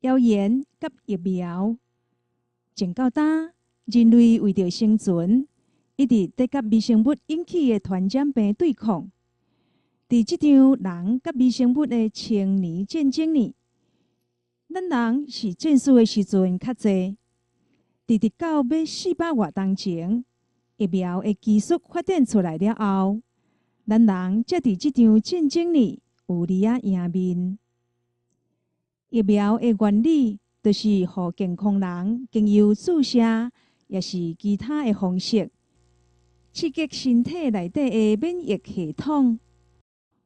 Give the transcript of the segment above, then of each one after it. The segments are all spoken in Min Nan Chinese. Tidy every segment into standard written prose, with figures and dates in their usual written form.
謠言佮疫苗。前到今，人類為著生存，一直佇佮微生物引起的傳染病對抗。佇這場人佮微生物的千年戰爭裡，咱人是戰輸的時陣較濟。佇直到欲400外冬前，疫苗的技術發展出來了後，咱人才佇這場戰爭裡有利仔贏面。疫苗的原理，就是予健康人經由注射，抑是其他的方式，刺激身體內底的免疫系統，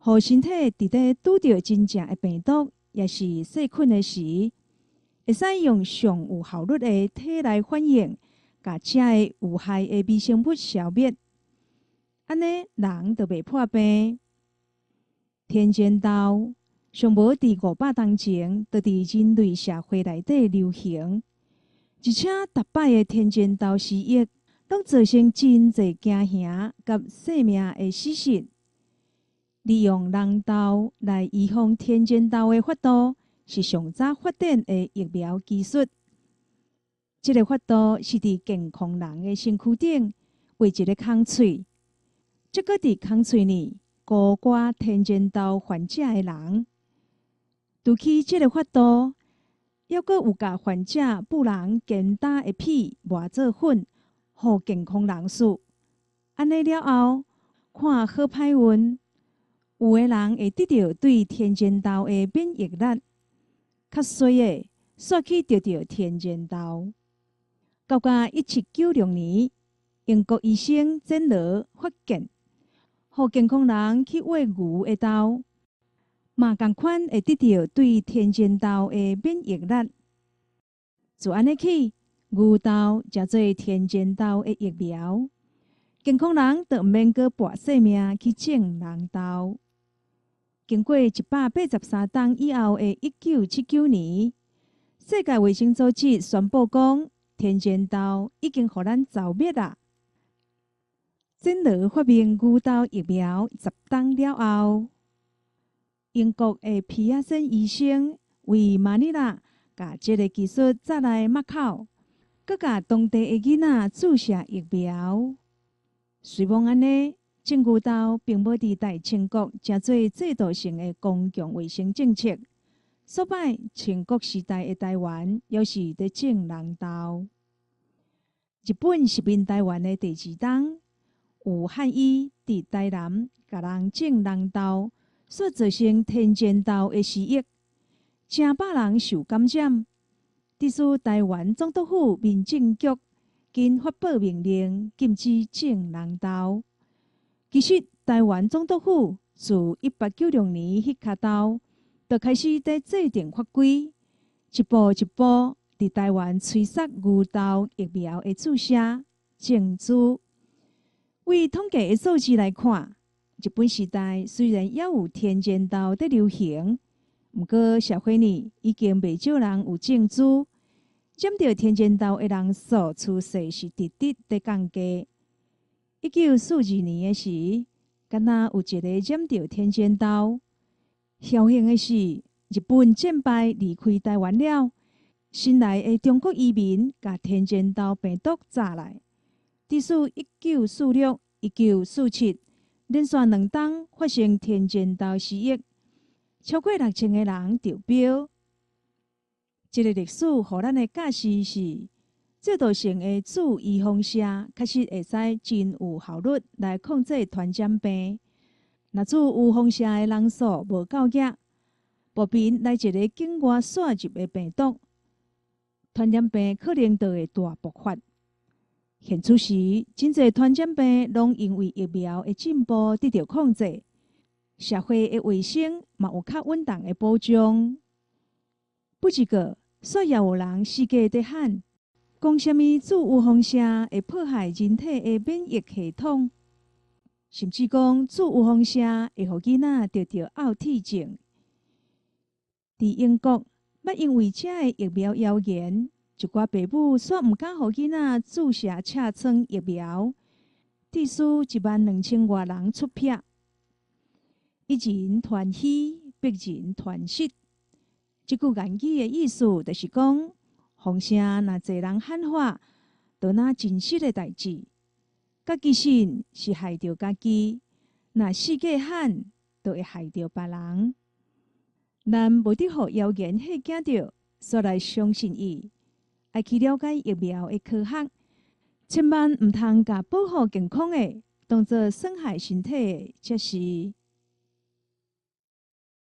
予身體佇咧拄著真正的病毒，抑是細菌的時，會使用上有效率的體內反應，共遮个有害的微生物消滅。按呢，人就袂破病。天然痘上無佇500冬前，就佇人類社會內底流行，而且逐擺的天然痘肆虐，攏造成真濟驚嚇佮性命的死失。利用人痘來預防天然痘的法度，是上早發展的疫苗技術。這个法度是佇健康人的身軀頂畫一个空喙，這閣佇空喙裡糊寡天然痘患者的人。除去這个法度，猶閣有共患者母人肩胛的皮磨做粉，予健康人欶。按呢了後，看好歹運，有的人會得著對天然痘的免疫力，較衰的煞去得著天然痘。到甲1796年，英國醫生珍羅發現，予健康人去餵牛的痘，嘛仝款會得著對天然痘的免疫力。自按呢起，牛痘成做天然痘的疫苗，健康人就毋免閣搏性命去種人痘。經過183冬以後的1979年，世界衛生組織宣布講，天然痘已經予咱剿滅啦。珍羅發明牛痘疫苗10冬了後，英國的皮亞森醫生為馬尼拉共這个技術載來馬口，閣共當地的囡仔注射疫苗。雖罔按呢，種牛痘並無佇大清國成做制度性的公共衛生政策。煞擺清國時代的台灣，猶是佇種人痘。日本殖民台灣的第二冬，有漢醫佇台南共人種人痘，煞造成天然痘的肆虐，成百人受感染。致使台灣總督府民政局緊發布命令，禁止種人痘。其實，台灣總督府自1896年彼跤頭，就開始佇制定法規，一步一步佇台灣催殺牛痘疫苗的注射、種植。為統計的數字來看，日本時代雖然猶有天然痘佇流行，毋過社會裡已經袂少人有種植，染著天然痘的人數趨勢是直直佇降低。1942年的時，敢若有一個染著天然痘。僥倖的是，日本戰敗離開台灣了，新來的中國移民共天然痘病毒載來，致使1946、1947連續兩冬發生天然痘肆虐，超過6000個人中標。這个歷史予咱的教示是，制度性的注預防射確實會使真有效率來控制傳染病。若注預防射的人數無夠額，無變來一个境外竄入的病毒，傳染病可能就會大爆發。現此時，真濟傳染病攏因為疫苗的進步得著控制，社會的衛生嘛有較穩當的保障。不過，煞也有人四界佇喊，講啥物注預防射會破壞人體的免疫系統，甚至講注預防射會予囡仔得著奧體症。佇英國，捌因為遮个疫苗謠言，一寡爸母煞毋敢予囡仔注射赤瘡疫苗，致使1萬2千外人出癖。一人傳虛，百人傳實。這句諺語的意思就是講，風聲若濟人喊話，就若真實的代誌。佮其實是害著家己，若四界喊，就會害著別人。咱無得予謠言嚇驚著，煞來相信伊。愛去了解疫苗的科學，千萬毋通共保護健康的當做損害身體的，才是。